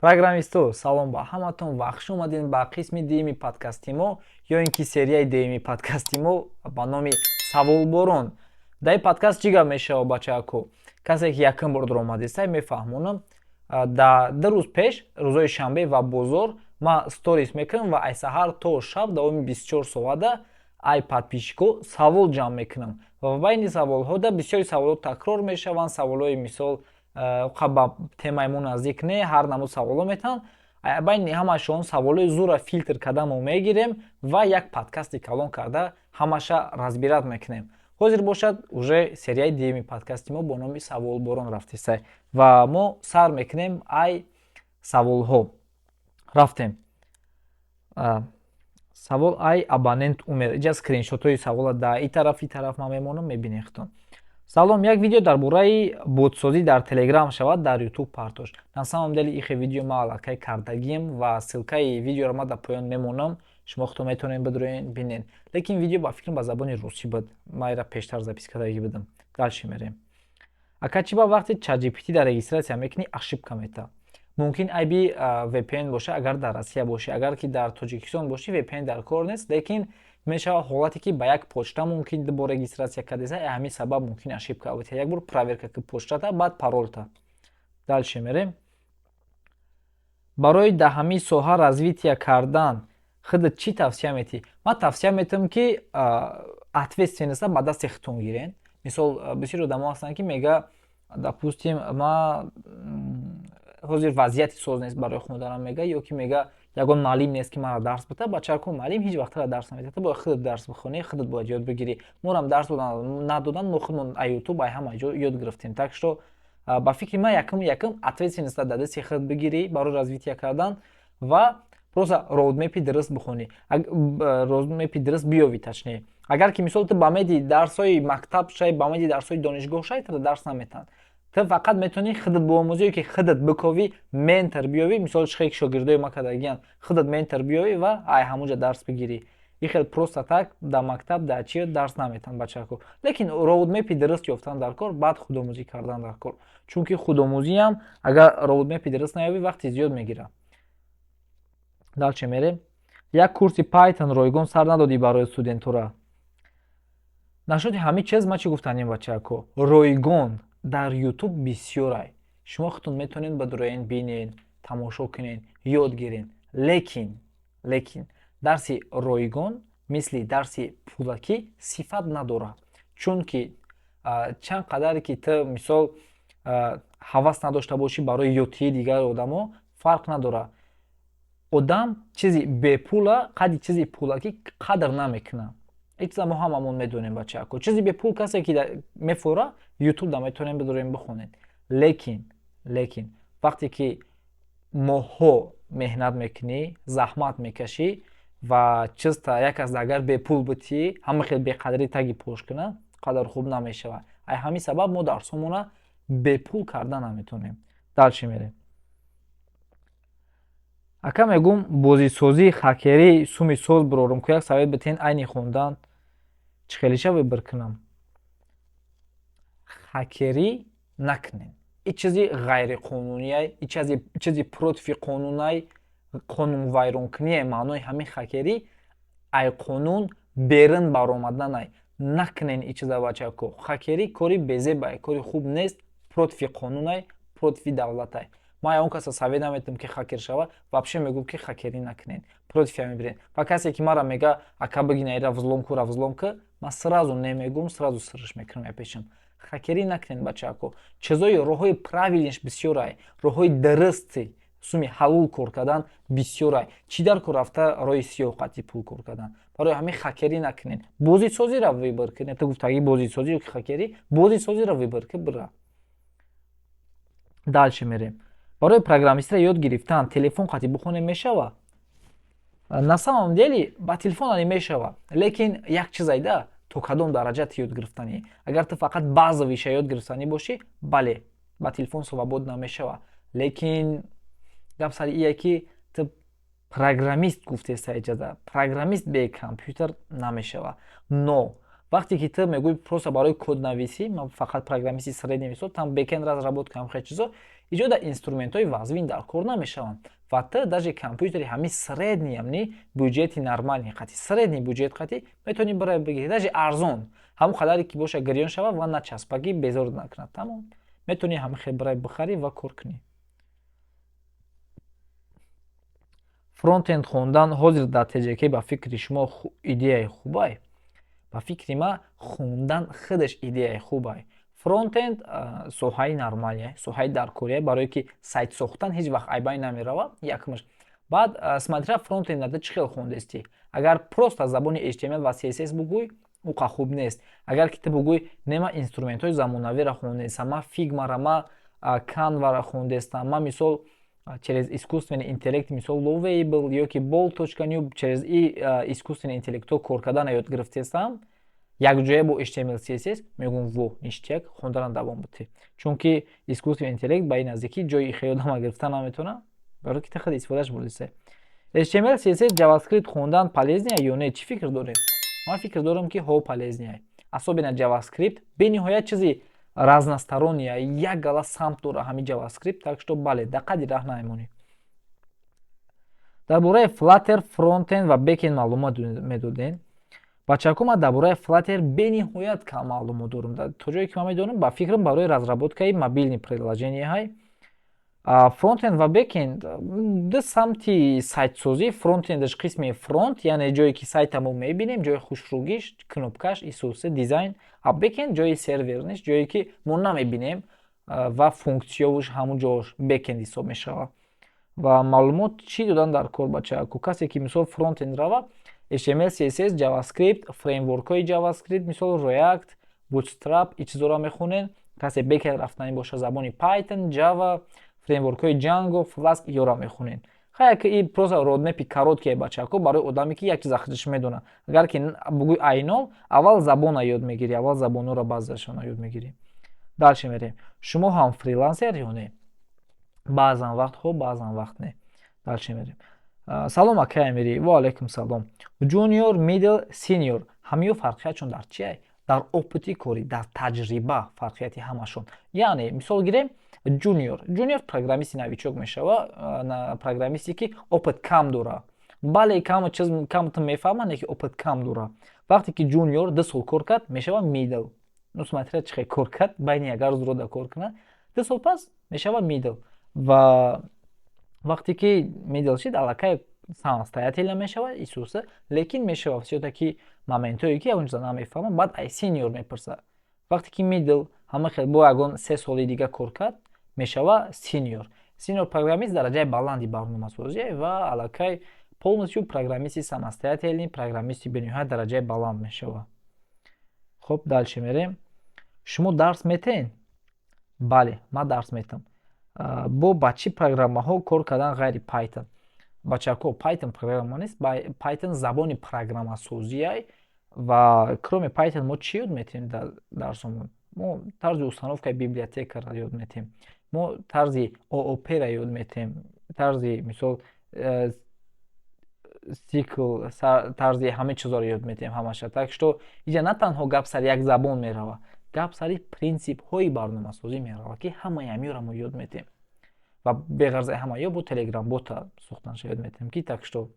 Программистҳо, салом ба ҳаматон ва хуш омадем ба қисми дуюми подкасти мо ё ин ки серияи дуюми подкасти мо ба номи «Саволборон». Дар ин подкаст чӣ гап мешавад, бачаако? Касе ки якум бор дуромадистай, мефаҳмонам. Дар 2 рӯз пеш, рӯзҳои шанбе ва бозор, ман сторис мекунам ва ай саҳар то шаб давоми 24 соата ай подписчикҳо савол ҷамъ мекунам ва байни саволҳода бисёри саволҳо такрор мешаванд. Саволҳои, мисол, ба темаи мо наздик не, ҳар намуд саволҳо метаванд. Байни ҳамашон саволҳои зура филтр карда мо мегирем ва як подкасти калон карда ҳамаша разбирать мекунем. Ҳозир бошад, уже серияи дуюми подкасти мо бо номи «Саволборон» рафтисай ва мо сар мекунем. Ай саволҳо рафтем. Савол ай абонент Умер. Иҷа скриншотҳои савола да и тараф, и тараф ман мемонам, мебинед худтон. Салом, як видео дар бораи ботсозӣ дар Телеграм шавад, дар Ютуб партош. На самом деле ихе видео ма аллакай кардагим ва ссылкаи видеоро ма дар поён мемонам, шумо худтон метавонед бидроен, бинед. Лекин видео, ба фикрам, ба забони русӣ буд, ма ира пештар запись кардагӣ будам. Дальше мерем. Ака, чӣ ба вақте ChatGPT дар регистрация мекунӣ, ошибка мета? Мумкин айби VPN боша, агар дар Россия бошӣ. Агар ки дар Тоҷикистон бошӣ, VPN дар кор нест, лекин мешавад ҳолате, ки ба як почта мумкин дубор регистрация кардеса, ҳамин сабаб мумкин ошибка бутя. Як бор проверка ки почтата, баъд паролта. Дальше мерем. Барои дар ҳамин соҳа развития кардан худат чӣ тавсия метиҳӣ? Ман тавсия метиҳам, ки ответственностьа ба дасти худтон гирен. Мисол, бисёри одамо ҳастанд, ки мега, допустим, ма ҳозир вазъияти соз нест барои хонданам, мега, ё ки мега, ягон муаллим нест, ки маро дарс бита. Бачако, муаллим ҳеҷ вақт дарс наметиҳад, ту бояд худат дарс бихонӣ, худат бояд ёд бигирӣ. Морам дарс надодан, мо худмон ай Ютуб, ай ҳама ҷо ёд гирифтем. Так что, ба фикри ман, якум якум ответственность дар дасти худ бигирӣ барои развития кардан ва просто roadmap и дуруст бихонӣ, roadmap и дуруст биёвӣ. Точнее, агар ки, мисол, ту ба меди дарсҳои мактаб шай, ба меди дарсҳои донишгоҳ шай, туро дарс наметаҳанд. Ту фақат метавонӣ худат биомӯзӣ ё ки худат биковӣ, ментор биёвӣ. Мисол, чихе ки шогирдои ма кардагиянд, худат ментор биёвӣ ва ай ҳамунҷа дарс бигирӣ. И хел просто так дар мактаб, дар чи дарс наметаҳанд, бачако. Лекин roadmap и дуруст ёфтан дар кор, баъд худомӯзӣ кардан дар кор, чунки худомӯзиам, агар roadmap и дуруст наёбӣ, вақти зиёд мегирад. Дальше мерем. Як курси Python ройгон сар надодӣ барои студентура? Нашоди ҳамин чиз ман чӣ гуфтанем, бачако? Ройгон дар Ютуб бисёрай, шумо худтон метавонед бидуроен, бинед, тамошо кунед, ёд гиред. Лекин дарси ройгон мисли дарси пулакӣ сифат надорад, чунки чанд қадаре ки ту, мисол, ҳавас надошта бошӣ барои ёдтии дигари одамо, фарқ надорад. Одам чизи бепула қадри чизи пулакӣ қадр намекунад. Ин чиза мо ҳамамон медонем, бачако. Чизи бепул касе ки мефура, Ютуб да метавонем бидорем, бихонед. Лекин вақте ки моҳҳо меҳнат мекунӣ, заҳмат мекашӣ ва чизта як кас агар бепул битӣ, ҳама хел беқадрӣ таги пош кунад, қадр хуб намешавад. Ай ҳамин сабаб мо дарсҳомона бепул карда наметавонем. Дальше мерем. Ака, мегум, бозисозӣ, хакерӣ суми соз бирорум ку, як совет битен. Айни хондан чӣ хелиша выбор кунам? Хакерӣ накунем, ин чизи ғайриқонунияй, ин чизи против қонунай, қонунвайронкуние. Маънои ҳамин хакерӣ ай қонун берун баромаданай. Накунен ин чиза, бачако. Хакерӣ кори безебай, кори хуб нест, против қонунай, против давлатай. Ман он каса совет наметам, ки хакер шава. Вообще мегӯм, ки хакерӣ накунед, против ҳамин бирен. Ва касе ки мара мега: «Ака, бигина, ира взлом ку, ра взлом ку», ман сразу немегӯм, сразу сириш мекунам пешам. Хакерӣ накунед, бачако. Чизои роҳҳои правильныйш бисёрай, роҳҳои дурусти суми ҳалол кор кардан бисёрай. Чӣ дар кор рафта роҳи сиёҳ қатъи пул кор кардан? Барои ҳамин хакерӣ накунед, бозисозиро выбор кунед. Ту гуфтаги бозисозӣ ё ки хакерӣ, бозисозиро выбор ки бира. Дальше мерем. Барои программистра ёд гирифтан телефон қатъи бихонем мешава? На самом деле ба телефон ани мешава, лекин як чиз айда, то кадом дараҷа ту ёд гирифтанӣ. Агар ту фақат базовыйша ёд гирифтанӣ бошӣ, бале, ба телефон свободно мешава. Лекин гап сари ие, ки ту программист гуфтеста иҷаза, программист бе компютер намешава. Но вақте ки ту мегӯӣ просто барои коднависӣ, ман фақат программисти средний, мисол, там бэкенд разработка, ҳам хел чизо. Иҷода инструментҳои вазвин дар кор намешаванд ва ту даже компютери ҳамин средний, амни бюджети нормальный қати, средний бюджет қати метавонӣ бирай бигирӣ, даже арзон, ҳамон қадаре ки боша, гирён шава ва начаспагӣ, безор накунад, тамом. Метавонӣ ҳамин хел бирай бихарӣ ва кор кунӣ. Фронтенд хондан ҳозир дар ТҶК ба фикри шумо идеяи хубай? Ба фикри ман, хондан худаш идеяи хубай. Фронтенд соҳаи нормалия, соҳаи даркория, барое ки сайт сохтан ҳеҷ вақт айбай намерава, якмаш. Баъд, смотря фронтенд ту чӣ хел хондестӣ. Агар просто забони HTML ва CSS бугӯй, уқа хуб нест. Агар ки ту бугӯй: «Не, ман инструментҳои замонавиро хондестам, ман Фигмара, ман Канвара хондестам, ман, мисол, через искусственный интеллект, мисол, Lovable ё ки Bolt.new, через и искусственный интеллектҳо кор кардана ёд гирифтестам, якҷоя бо HTML, CSS», мегӯм: «Во, ништяк, хонданам давом бутӣ», чунки искусственный интеллект ба ин наздикӣ ҷои хеле одама гирифта наметавонад, барои ки ту худ истифодаш бурдисе. HTML, CSS, JavaScript хондан полезный ё не, чӣ фикр доред? Ман фикр дорам, ки ҳо, полезный, особенно JavaScript бениҳоят чизи разносторонняя, як гала самт дора ҳамин JavaScript, так что бале, дар қадри раҳ намемонӣ. Дар бораи Flutter фронтенд ва бэкенд маълумот медодем, бачако? Ман дар бораи Flutter бениҳоят кам маълумот дорам. То ҷое ки ман медонам, ба фикрам, барои разработкаи мобильный приложения ҳай. Фронтенд ва бэкенд ду самти сайтсозӣ. Фронтендаш қисми фронт, яъне ҷое ки сайта мо мебинем, ҷои хушрӯгиш, кнопкаш, исусе, дизайн, а бэкенд ҷои серверниш, ҷое ки мо намебинем ва функсиёвуш, ҳамун ҷош бэкенд ҳисоб мешавад. Ва маълумот чӣ додан дар кор, бачако? Касе ки, мисол, фронтенд рава, HTML, CSS, JavaScript, фреймворкҳои JavaScript, мисол, React, Bootstrap, и чизоро мехонед. Касе бэкенд рафтанӣ боша, забони Python, Java, фреймворкҳои Django, Flask ёро мехонед. Хая ки и просто roadmap и короткие, бачако, барои одаме ки як чиза худаш медонад. Агар ки бугӯй айнол, аввал забона ёд мегирӣ, аввал забонҳоро баъзашона ёд мегирӣ. Дальше мерем. Шумо ҳам фрилансер ё не? Баъзан вақтҳо, баъзан вақт не. Дальше мерем. Салом, акай Амирӣ. Ва алайкум салом. Junior, middle, senior, ҳамиё фарқиятшон дар чие? Дар опыти корӣ, дар таҷриба фарқияти ҳамашон. Яъне, мисол гирем, junior. Junior программисти новичок мешава, программисте ки опыт кам дора. Бале, кам чиз кам мефаҳмад, не ки опыт кам дора. Вақте ки junior 2 сол кор кард, мешава middle. Ну, смотря чӣ хел кор кард, байни агар зурода кор кунад, 2 сол пас мешава middle. Ва вақте ки middle шид, аллакай самостоятельно мешавад исуса, лекин мешава всё-таки моментое ки ягон чиза намефаҳмад, баъд ай senior мепурсад. Вақте ки middle ҳама хел бо ягон 3 соли дига кор кард, мешава senior. Senior программист дараҷаи баланди барномасозӣ ва аллакай полностью программисти самостоятельный, программисти бениҳоят дараҷаи баланд мешавад. Хуб, дальше мерем. Шумо дарс метаҳед? Бале, ман дарс метаҳам. Бо ба чӣ программаҳо кор кардан ғайри Python? Бачако, Python программа нест, Python забони программасозиай. Ва кроме Python мо чӣ ёд метиҳем дар дарсомон? Мо тарзи установкаи библиотекаро ёд метиҳем, мо тарзи ООП-ра ёд метиҳем, тарзи, мисол, цикл, тарзи ҳама чизоро ёд метиҳем, ҳамаша. Так что иҷа на танҳо гап сари як забон мерава, гап сари принсипҳои барномасозӣ мерава, ки ҳамаи ҳамиёро мо ёд метиҳем. Ва беғарзаи ҳама ё бо Телеграм бота сохтанша ёд метиҳем, ки так что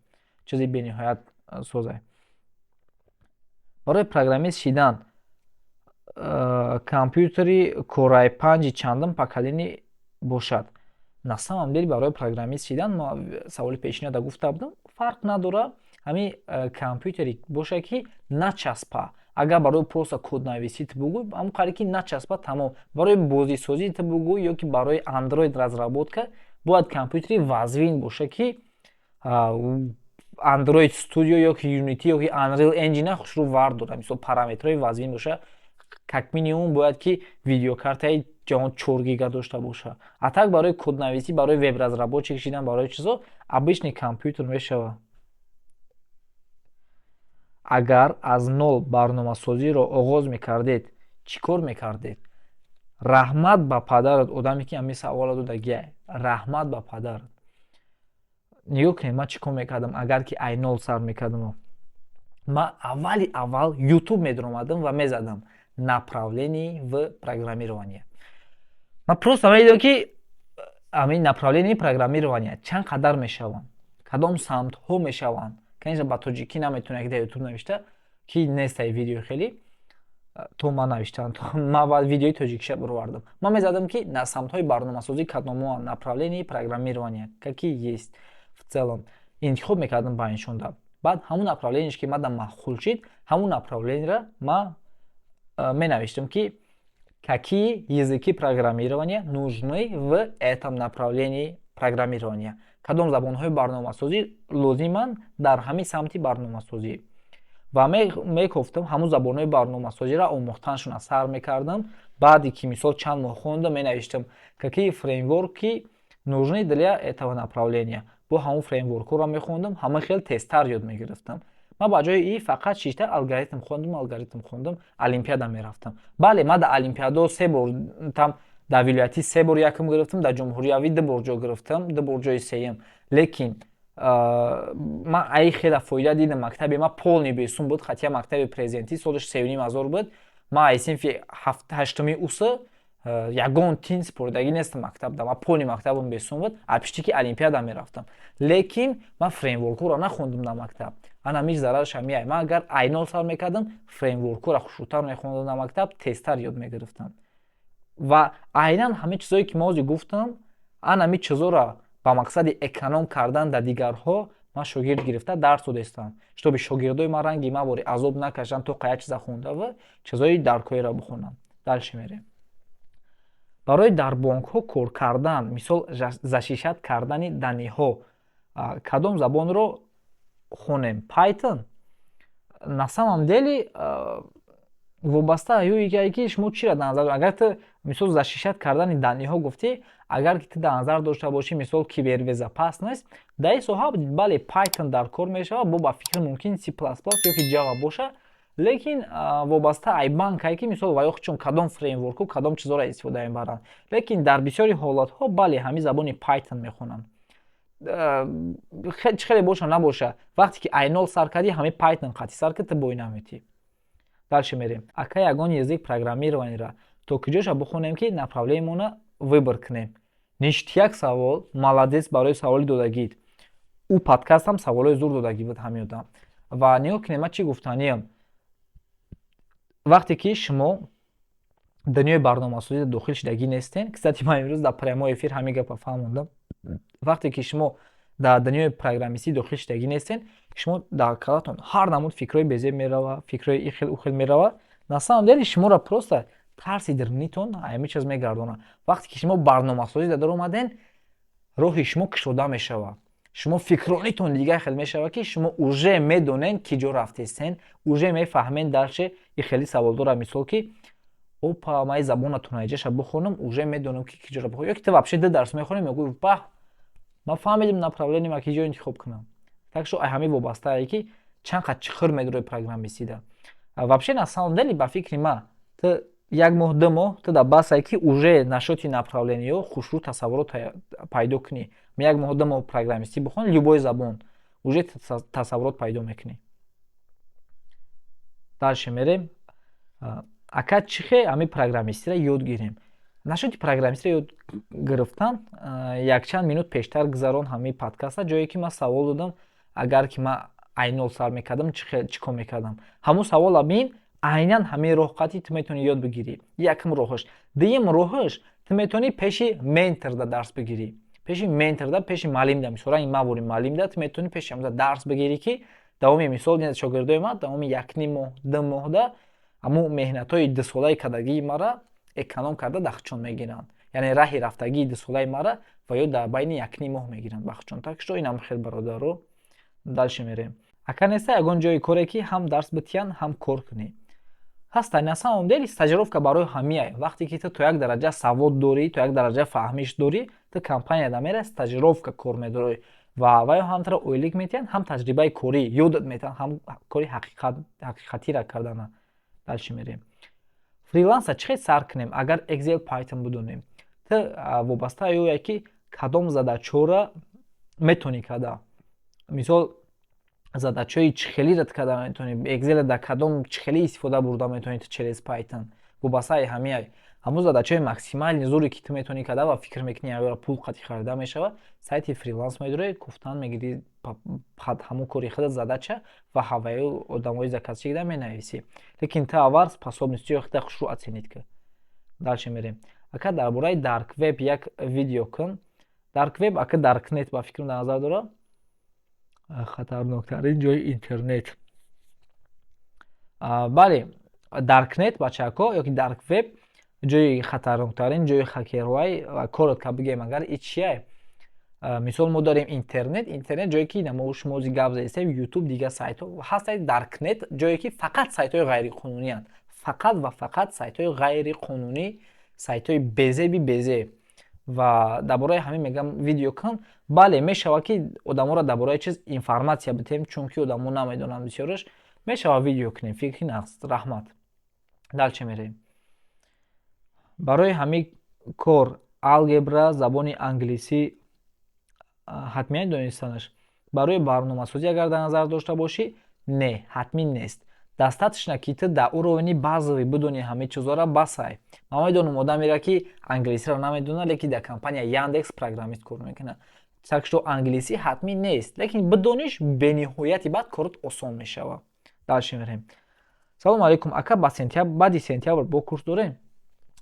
чизи бениҳоят созай. Барои программист шидан компютери Core i5 чандум поколение бошад? На самом деле, барои программист шидан, ма саволи пешинада гуфта будам, фарқ надора, ҳамин компютери боша ки начаспа. Агар барои просто коднависӣ ту бугӯй, ҳамон қари ки начаспа, тамом. Барои бозисозӣ ту бугӯй ё ки барои Android разработка, бояд компютери вазвин боша, ки Android Studio ё ки Unity ё ки Unreal Engine хушрӯ вардора, мисол, параметрҳои вазвин боша. Как минимум бояд ки видеокартаи ҷаҳон 4 гига дошта боша. А так барои коднависӣ, барои веб-разработчик шидан, барои чизо обычный компютер мешавад. Агар аз нол барномасозиро оғоз мекардед, чӣ кор мекардед? Раҳмат ба падарат, одаме ки ҳамин савола додагия, раҳмат ба падарат. Нигоҳ кунед, ман чӣ кор мекардам, агар ки ай нол сар мекардам? Ман аввали аввал Ютуб медаромадам ва мезадам «направление в программирование». Ман просто медидам, ки Ҳамин направление программирования чанд қадар мешаванд, кадом самтҳо мешаванд? Конечно, ба тоҷикӣ наметавонӣ, ки дар Ютуб навишта ки нестай видео хеле то ман навиштам, то ман баъд видеои тоҷикиша бировардам. Ман мезадам, ки на самтҳои барномасозӣ кадомоанд, направление программирования какие есть в целом, интихоб мекардам ба иншонда. Баъд ҳамун направление ш ки мада маъқул шид, ҳамун направление ра ман менавиштам, ки какие языки программирования нужны в этом направлении программирования, кадом забонҳои барномасозӣ лозиманд дар ҳамин самти барномасозӣ. Ва мекофтам, ҳамун забонҳои барномасозиро омӯхтаншона сар мекардам. Баъде ки, мисол, чанд моҳ хондам, менавиштам, какие фреймворки нужны для этого направления. Бо ҳамун фреймворкҳоро мехондам, ҳама хел тезтар ёд мегирифтам. Ман ба ҷои и фақат шишта алгоритм хондам, алгоритм хондам, олимпиада мерафтам. Бале, ман дар олимпиадо се бор, там дар вилоятӣ се бор якум гирифтам, дар ҷумҳуриявӣ ду бор ҷо гирифтам, ду бор ҷои сеюм. Лекин ман аи хела фоида дидам. Мактаби ман полный бесум буд, хотя мактаби президентӣ солаш 3500 буд. Ман ай синфи ҳаштуми уса ягон тин супоридагӣ нестам мактабда. Ман полный мактабам бесум буд, а пишти ки олимпиада мерафтам. Лекин ман фреймворкҳоро нахондам дар мактаб. Ана миш зарараш ҳамияй. Ман агар ай нол сар мекардам, фреймворкҳоро хушрӯтар мехондам дар мактаб, тезтар ёд мегирифтам. Ва айнан ҳамин чизое ки ма ҳозир гуфтам, ан ҳамин чизоро ба мақсади эконом кардан дар дигарҳо ман шогирд гирифта дарс додестам, чтобы шогирдои ман ранги ман бори азоб накашанд, то як чиза хондава чизои даркоиро бихонанд. Дальше мерем. Барои дар бонкҳо кор кардан, мисол, защищать кардани данные ҳо, кадом забонро хонем? Python? На самом деле вобаста ё ки шумо чиро дар назар. Агар ту, мисол, защищать кардани данные ҳо гуфтӣ, агар ки ту дар назар дошта бошӣ, мисол, кибербезопасность, дар ин соҳа, бале, Python дар кор мешавад. Бо ба фикр мумкин C++ ё ки Java боша, лекин вобаста ай банкае ки, мисол, ва ё чун кадом фреймворку, кадом чизоро истифода мебаранд. Лекин дар бисёри ҳолатҳо, бале, ҳамин забони Python мехонанд. Чӣ хеле боша набоша, вақте ки ай нол сар кардӣ, ҳамин Python қатъи сар ки ту бой наметӣ. Дальше мерем. Ака, ягон язык программирования ра то куҷоша бихонем, ки направление мона выбор кунем? Ништяк савол, молодец барои саволи додагит. Ӯ подкастам саволои зур додагӣ буд ҳамин одам. Ва нигоҳ кунем, ман чӣ гуфтаниям. Вақте ки шумо дунёи барномасозӣ дохил шудагӣ нестен, кстати, ман имрӯз дар прямой эфир ҳамин гапа фаҳмондам, вақте ки шумо дар дунёи программистӣ дохил шудагӣ нестен, шумо дар калатон ҳар намуд фикрҳои безеб мерава, фикрҳои ихел ухел мерава. На самом деле шуморо просто тарси дарунитон ҳамин чиз мегардонад. Вақте ки шумо барномасозӣ дар омаден, роҳи шумо кушода мешавад, шумо фикронитон дигар хел мешавад, ки шумо уже медонен, ки ҷо рафтестен, уже мефаҳмен. Дальше и хеле савол дорад, мисол, ки опа, ман забонатон айҷаша бихонам, уже медонам, ки ки ҷора бихонам. Ё ки ту вообще ду дарс мехонӣ, мегӯӣ: «Баҳ, ман фаҳмидим направление ма, ки ҷо интихоб кунам». Так шо ай ҳамин вобастае, ки чанд қад чиқир медорои программистида. Вообще, на самом деле, ба фикри ман, ту як моҳ, 2 моҳ ту дар басае, ки уже насчёти направление ё хушрӯ тасаввурот пайдо кунӣ. Як моҳ, 2 моҳ программистӣ бихон, любой забон, уже тасаввурот пайдо мекунӣ. Дальше мерем. Ака, чӣ хе ҳамин программистиро ёд гирем? Насчёти программистиро ёд гирифтан якчанд минут пештар гузарон ҳамин подкаста, ҷое ки ман савол додам: агар ки ман ай нол сар мекардам, чӣ кор мекардам? Ҳамун савола бин, айнан ҳамин роҳ қатъи ту метавонӣ ёд бигирӣ. Якум роҳаш. Дуюм роҳаш: ту метавонӣ пеши менторда дарс бигирӣ, пеши менторда, пеши муаллимда. Мисол, ранги ман бурим муаллимда, ту метавонӣ пеши ҳамда дарс бигирӣ, ки давоми, мисол, шогирдои ман давоми якним моҳ, 2 моҳда ҳамун меҳнатҳои дусолаи кардагии мара эконом карда дахчон мегиранд. Яъне раҳи рафтагии дусолаи мара ва ё дар байни якним моҳ мегиранд бахчон. Так что инам хел, бародаро. Дальше мерем. Ака, неста ягон ҷои коре, ки ҳам дарс битиҳанд, ҳам кор кунӣ? Ҳаста. На самом деле стажировка барои ҳамияй. Вақте ки ту то як дараҷа савод дорӣ, то як дараҷа фаҳмиш дорӣ, ту компанияда мерай, стажировка кор медорӣ ва ваё ҳам туро ойлик метиҳанд, ҳам таҷрибаи корӣ ёдат метиҳанд, ҳам кори ҳақиқатира кардана. Дальше мерем. Фриланса чӣ хел сар кунем, агар Excel, Python бидонем? Ту вобаста ё ки кадом задача ора метавонӣ карда, мисол, задача ои чӣ хелиро ту карда метавонӣ, Excel дар кадом чӣ хеле истифода бурда метавонӣ ту через Python, вобастаи ҳамияй. Ҳамун задачаи максимальный зуре, ки ту метавонӣ карда ва фикр мекунӣ, аёра пул қатӣ харида мешавад, сайти фриланс медорӣ, гуфтан мегирӣ ҳамун кори худат задача ва ҳаваи одамои заказчик да менависӣ. Лекин ту аввал способностиҳои худта хушрӯ оценить кун. Дальше мерем. Ака, дар бораи dark web як видео кун. Dark web, ака, даркнет ба фикрам дар назар дорад, хатарноктарин ҷои интернет. Бале, даркнет, бачаҳако, ёки dark web ҷои хатарноктарин ҷои хакерҳоай. Ва коротко бигӯем агар, и чия? Мисол, мо дорем интернет. Интернет ҷое ки мо шумо гап задистем, Ютуб, дигар сайтҳо ҳастад. Даркнет ҷое ки фақат сайтҳои ғайриқонуниянд, фақат ва фақат сайтҳои ғайриқонунӣ, сайтҳои безеби безеб. Ва дар бораи ҳамин мегӯям видео кун. Бале, мешавад, ки одаморо дар бораи чиз информатсия бидиҳем, чунки одамо намедонанд бисёраш. Мешавад, видео кунем, фикри нағз, раҳмат. Дальше мерем. Барои ҳамин кор алгебра, забони англисӣ ҳатмият донистанаш? Барои барномасозӣ агар дар назар дошта бошӣ, не, ҳатмӣ нест. Достаточно, ки ту дар уровни базовый бидони ҳамаи чизҳоро, басай. Ман медонам одамеро, ки англисиро намедонад, лекин дар компания Яндекс программист кор мекунад. Так что англисӣ ҳатмӣ нест, лекин бидониш, бениҳояти баъд корот осон мешавад. Дальше мерем. Салому алейкум, ака, ба сентябр, баъди сентябр бо курс дорем?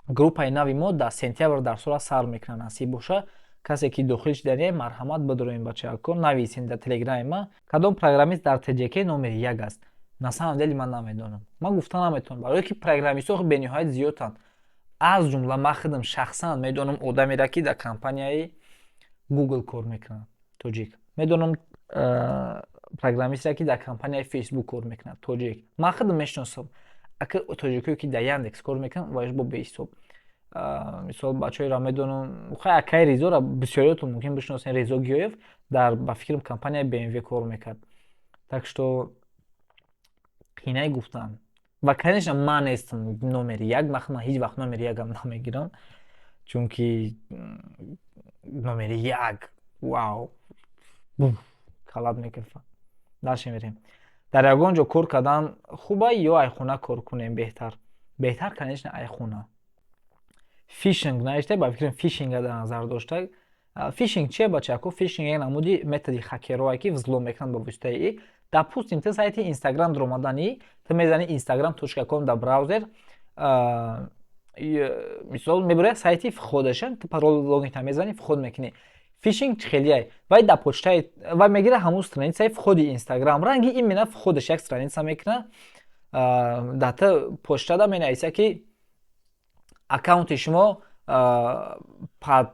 Группаи нави мо дар сентябр дарсҳоро сар мекунад, насиб боша. Касе ки дохил шидание, марҳамат, бидороем, бачаҳако, нависем дар Телеграми ма. Кадом программист дар ТҶК номери як аст? На самом деле ман намедонам, ман гуфта наметавонам, барое ки программистҳо бениҳоят зиёданд. Аз ҷумла ман худам шахсан медонам одамеро, ки дар компанияи Google кор мекунад, тоҷик. Медонам программисте, ки дар компанияи Фейсбук кор мекунад, тоҷик. Ман худам мешиносам ака тоҷикое, ки дар Яндекс кор мекунанд, ваиш бо беҳисоб. Мисол, бачаҳоеро медонам, хай, акаи Резоро бисёриётон мумкин бишиносен. Резо Гиёев дар, ба фикрам, компанияи БМВ кор мекард. Так что қинай гуфтан. Ва, конечно, ман нестам номери як. Ман ҳеҷ вақт номери якам намегирам, чунки номери як, вау, калат мекарфа. Дальше мерем. Дар ягон ҷо кор кардан хуба ё айхона кор кунем беҳтар? Беҳтар, конечно, айхона. Фишинг навишта, ба фикрам, фишинга дар назар дошта. Фишинг чия, бачако? Фишинг як намуди методи хакерое, ки взлом мекунанд ба воситаи и, допустим, ту сайти Инстаграм даромаданӣ, ту мезани instagram.com дар браузер, мисол, мебуря сайти входаша, ту парол, логинта мезани, вход мекунӣ. Фишинг чӣ хелияй? Вай дар почтаи вай мегира, ҳамун страницаи входи Инстаграм ранги именно входаш як страница мекуна, дар ту почтада менависа, ки аккаунти шумо под,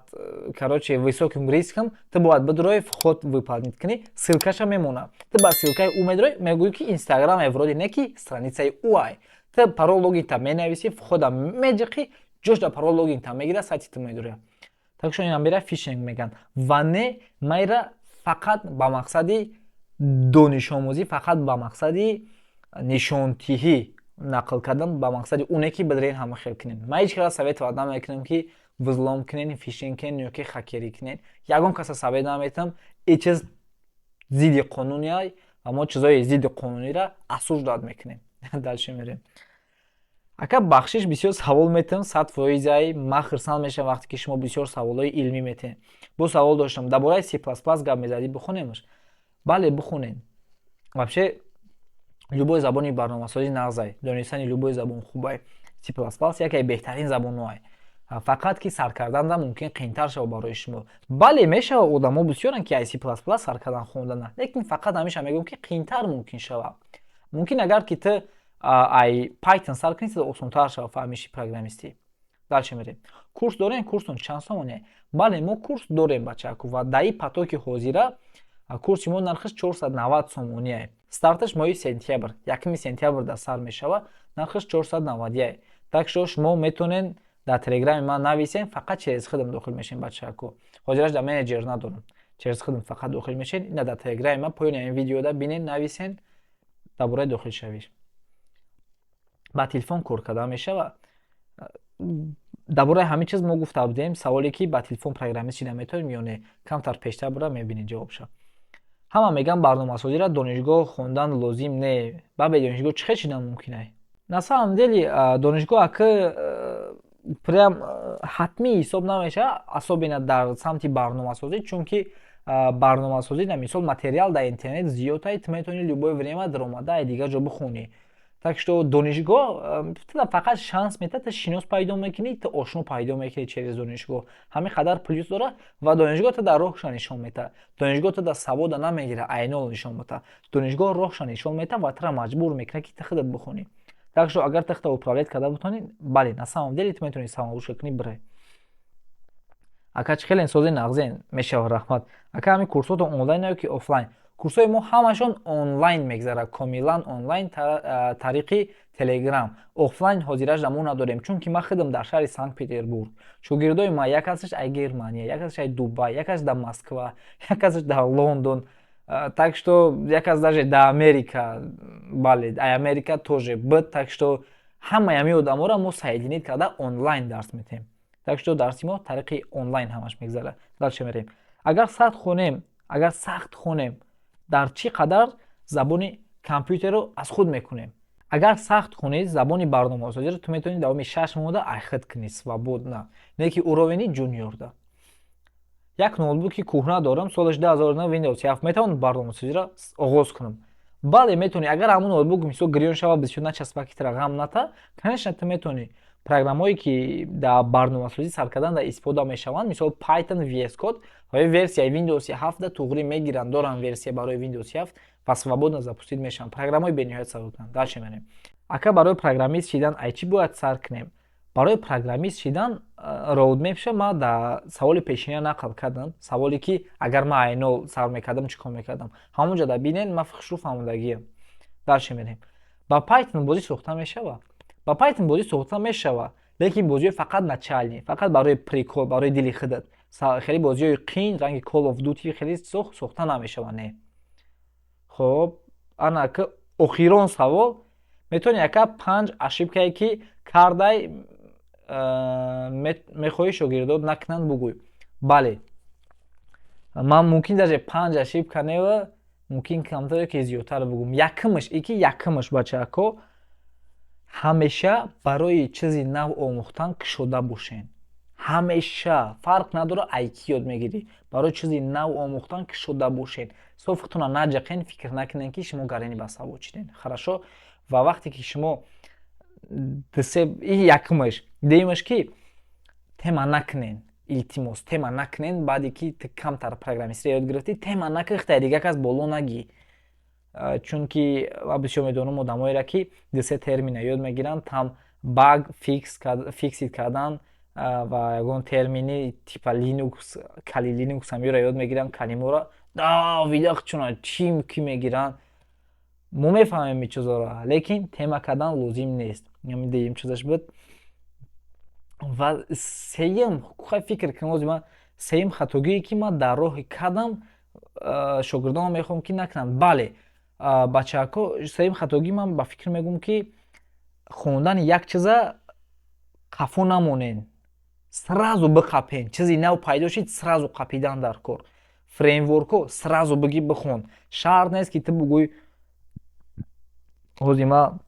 короче, высоким риском, ту бояд бидурои, вход выполнить кунӣ. Ссылкаша мемона, ту ба ссылкаи ӯ медурои, мегӯӣ, ки Инстаграм вроде не, ки страницаи ӯ ай. Ту парол, логинта менависӣ, входа меҷиқӣ, ҷош да парол, логинта мегира, сайти ту медуря. Так что инам бера фишинг мегӯянд. Ва не, майра фақат ба мақсади донишомӯзӣ, фақат ба мақсади нишонтиҳӣ нақл кардан, ба мақсади оне ки бидарен ҳама хел кунем. Ман ҳеҷ кара советовать намекунам, ки взлом кунен, фишинг кунен ё ки хакерӣ кунен. Ягон каса совет наметам. И чиз зидди қонуниай ва мо чизои зидди қонуниро осуждать мекунем. Дальше мерем. Ака, бахшиш, бисёр савол метиҳам. 100%-ай ман хирсанд мешавам, вақте ки шумо бисёр саволҳои илмӣ метиҳед. Бо савол доштам: дар бораи C++ гап мезадӣ, бихонемаш? Бале, бихонед. Вообще любой забони барномасозӣ нағзай, донистани любой забон хубай. C++ яке беҳтарин забонҳоай, фақат ки сар карданда мумкин қиинтар шавад барои шумо. Бале, мешавад, одамо бисёранд, ки ай C++ сар кардан хондана, лекин фақат ҳамеша мегӯям, ки қиинтар мумкин шавад. Мумкин, агар ки ту ай Python сар кунӣ, осонтар шавад фаҳмиши программистӣ. Дальше мерем. Курс дорем? Курсун чанд сомоне? Бале, мо курс дорем, бачаку, ва дар ин потоки ҳозира курси мо нархаш 490 сомоние. Старташ моҳи сентябр, 1 сентябр дар сар мешавад, нархаш 491. Так что шумо метавонед дар Телеграми ман нависем, фақат через худам дохил мешем, бачаку. Ҳозираш дар менеҷер надорам, через худам фақат дохил мешед. Ина дар Телеграми ман поёни ин видеода бинед, нависен дар бораи дохилшавиш. Ба телефон кор кардан мешавад? Дар бораи ҳамин чиз мо гуфта будем. Саволе, ки ба телефон программист шида метавонем ё не, камтар пештар буда, мебинед ҷавобша. Ҳама мегӯянд, барномасозиро донишгоҳ хондан лозим не, ба бе донишгоҳ чӣ хел шидан мумкин ай? На самом деле донишгоҳ ака. Прям ҳатмӣ ҳисоб намешавад, особенно дар самти барномасозӣ, чунки барномасозӣ, на мисол, материал дар интернет зиёд ай, ту метавонӣ любое время даромада ай дигар ҷо бихонӣ. Так что донишгоҳ ту фақат шанс метиҳад, ту шинос пайдо мекунӣ, ту ошно пайдо мекунӣ через донишгоҳ. Ҳамин қадар плюс дорад. Ва донишгоҳ ту дар роҳша нишон метиҳад. Донишгоҳ ту дар савода намегирад, айнол нишон метиҳад. Донишгоҳ роҳша нишон метиҳад ва тура маҷбур мекунад, ки ту худат бихонӣ. Так что агар ту худта управлять карда бутонӣ, бале, на самом деле ту метавонӣ самообучка кунӣ, бирай. Ака, чӣ хеле сози нағзен мешавад, раҳмат. Ака, ҳамин курсотон онлайн ё ки офлайн? Курсҳои мо ҳамашон онлайн мегзарад, комилан онлайн, тариқи Телеграм. Офлайн ҳозираш мо надорем, чунки ман худам дар шаҳри Санкт Петербург, шогирдои ман як касаш ай Германия, як касаш ай Дубай, як касаш дар Москва, як касаш дар Лондон, так что як кас даже дар Америка, бале, ай Америка тоже буд. Так что ҳамаи ҳамин одаморо мо соединить карда, онлайн дарс метиҳем. Так что дарси мо тариқи онлайн ҳамаш мегзарад. Дальше мерем. Агар сахт хонем, дар чӣ қадар забони компютерро аз худ мекунем? Агар сахт хонӣ, забони барномасозиро ту метавонӣ давоми 6 моҳда айхуд кунӣ свободно, не ки уровени ҷуниорда. Як ноутбуки кӯҳна дорам, солаш 2009, Windows 7, метавонам барномасозиро оғоз кунам? Бале, метавонӣ. Агар ҳамун ноутбук, мисол, гирён шава, бисёр начаспа, ки тра ғам ната, конечно, ту метавонӣ. Программҳое, ки дар барномасозӣ сар кардан дар истифода мешаванд, мисол, Python, VS Code ва версияи Windows 7 туғрӣ мегиранд, доранд версия барои Windows 7 ва свободно запустить мешаванд. Программҳои бениҳоят сабуканд. Дальше мерем. Ака, барои программист шидан ай чӣ бояд сар кунем? Барои программист шидан roadmap ша ман дар саволи пешина нақл кардам, саволе ки агар ман айнол сар мекардам, чӣ кор мекардам. Ҳамон ҷо да бинен, ман хушрӯ фаҳмодагиам. Дальше мерем. Ба Python бозӣ сохта мешавад? Ба Python бозӣ сохта мешавад, лекин бозиҳои фақат начальный, фақат барои прикол, барои дили худат. Хеле бозиҳои қин, ранги Call of Duty, хеле сохта намешавад, не. Хоб, ана ки охирон савол. Метавонӣ, ака, панҷ ошибкае, ки кардай, мехоҳӣ шогирдот накунанд, бугӯй? Бале, ман мумкин даже панҷ ошибка нева, мумкин камтаре ки зиёдтар бугӯм. Якумаш ики, якумаш, бачаако, ҳамеша барои чизи нав омӯхтан кушода бошен. Ҳамеша, фарқ надорад, ай кӣ ёд мегирӣ, барои чизи нав омӯхтан кушода бошен. Соф худтона наҷақен, фикр накунен, ки шумо гарени басавод шиден. Хорошо? Ва вақте ки шумо дсе, якумаш. Дуюмаш, ки тема накунен, илтимос, тема накунен. Баъде ки ту камтар программистия ёд гирифтӣ, тема накун, хитай дига кас боло нагӣ, чунки ма бисёр медонам одамоеро, ки дусе термина ёд мегиранд, там баг фиксить кардан ва ягон термини типа Linux, Kali Linux ҳамёро ёд мегиранд, калимаро давидақ чуна чим ки мегиранд. Мо мефаҳмем ин чизоро, лекин тема кардан лозим нест. Дуюм чизаш буд. Ва сеюм, хай, фикр кунем ози, ман сеюм хатогие, ки ман дар роҳи кардам, шогирдонам мехоҳам, ки накунанд. Бале, бачаҳако, сеюм хатогӣ ман ба фикр мегӯм, ки хондани як чиза қафо намонен, сразу биқапен. Чизи нав пайдо шид, сразу қапидан дар кор. Фреймворкҳо сразу бигӣ, бихон. Шарт нест, ки ту бугӯй: «Ҳозир ман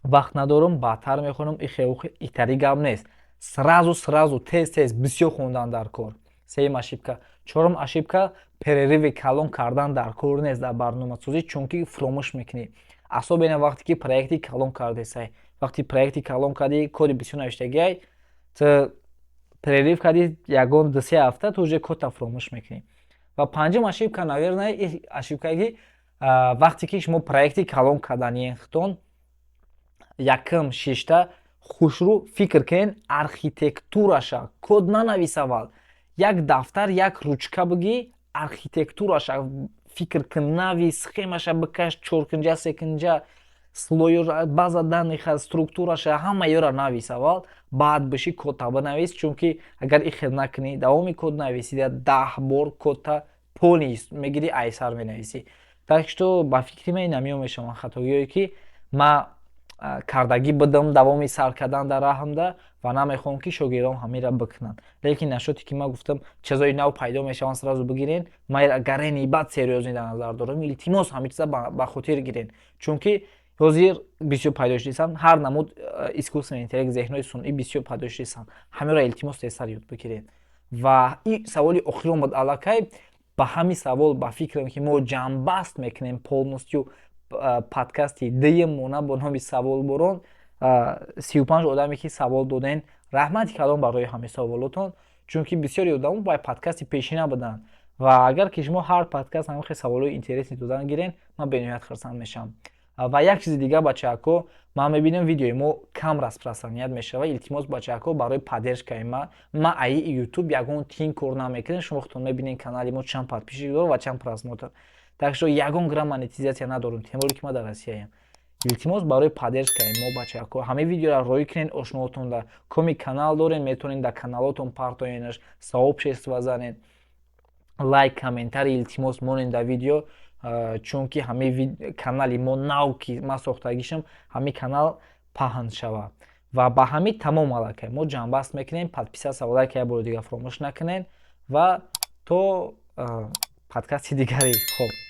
вақт надорам, баъдтар мехонам», ихеухе, итари гап нест. Сразу, сразу, тез тез бисёр хондан дар кор. Сеюм ошибка. Чорум ошибка: перерыви калон кардан дар кор нест дар барномасозӣ, чунки фуромӯш мекунӣ, особенно вақте ки проекти калон кардесай. Вақти проекти калон кардӣ, коди бисёр навиштагиай, ту перерыв кардӣ ягон 2-3 ҳафта, ту уже кодта фуромӯш мекунӣ. Ва панҷум ошибка, наверное, ошибкае, ки вақте ки шумо проекти калон карданиен, хитон якм шишта хушрӯ фикр кунен архитектураша. Код нанавис, аввал як дафтар, як ручка бигӣ, архитектураша фикр кун, навис, схемаша бикаш, чоркунҷа, секунҷа, слой, база данныха, структураша, ҳама ёра навис аввал, баъд биши кодта бинавис. Чунки агар ихел накунӣ, давоми код нависида 10 бор кодта полный мегирӣ, айсар менависӣ. Так что ба фикри ман инамиё мешаванд хатогиҳое, ки ма кардагӣ будам давоми сар кардан дар раҳмда ва намехоҳам, ки шогирдон ҳамира бикунанд. Лекин нашоте, ки ман гуфтам, чизои нав пайдо мешаванд, сразу бигирен, ман гарени бад серьёзный дар назар дорам. Илтимос, ҳамин чиза ба хотир гирен, чунки Ҳозир бисёр пайдо шудисанд, ҳар намуд искусственный интеллект, зеҳнҳои сунъӣ бисёр пайдо шудисанд. Ҳамеро, илтимос, тезтар ёд бигиред. Ва и саволи охирон буд аллакай. Ба ҳамин савол, ба фикрам, ки мо ҷамъбаст мекунем полностью подкасти дуюммона бо номи «Саволборон». 35 одаме, ки савол доден, раҳмати калон барои ҳамин саволотон, чунки бисёри одамо ба подкасти пешина буданд. Ва агар ки шумо ҳар подкаст ҳамин хел саволҳои интересный додан гирен, ман бениҳоят хурсанд мешавам. Ва як чизи дигар, бачаҳако, ман мебинам, видеои мо кам распространять мешавад. Илтимос, бачаҳако, барои поддержкаи ма. Ма аи Ютуб ягон тин кор намекунем. Шумо худтон мебинед, канали мо чанд подписчик дорад ва чанд просмотр. Так что ягон грамм монетизация надорем, тем более ки ма дар Россияем. Илтимос, барои поддержкаи мо, бачаҳако, ҳамаи видеоро роӣ кунед ошноотонда. Коми канал дорем, метавонед дар каналотон партоенаш, сообщество занед, лайк, комментарий, илтимос, монед дар видео, чунки ҳамаи канали мо нав, ки ман сохтагишам, ҳамин канал паҳн шавад. Ва ба ҳамин тамом аллакай мо ҷамъбаст мекунем. Подписаться ва лайка як бори дигар фаромӯш накунед ва то подкасти дигари. Хоб.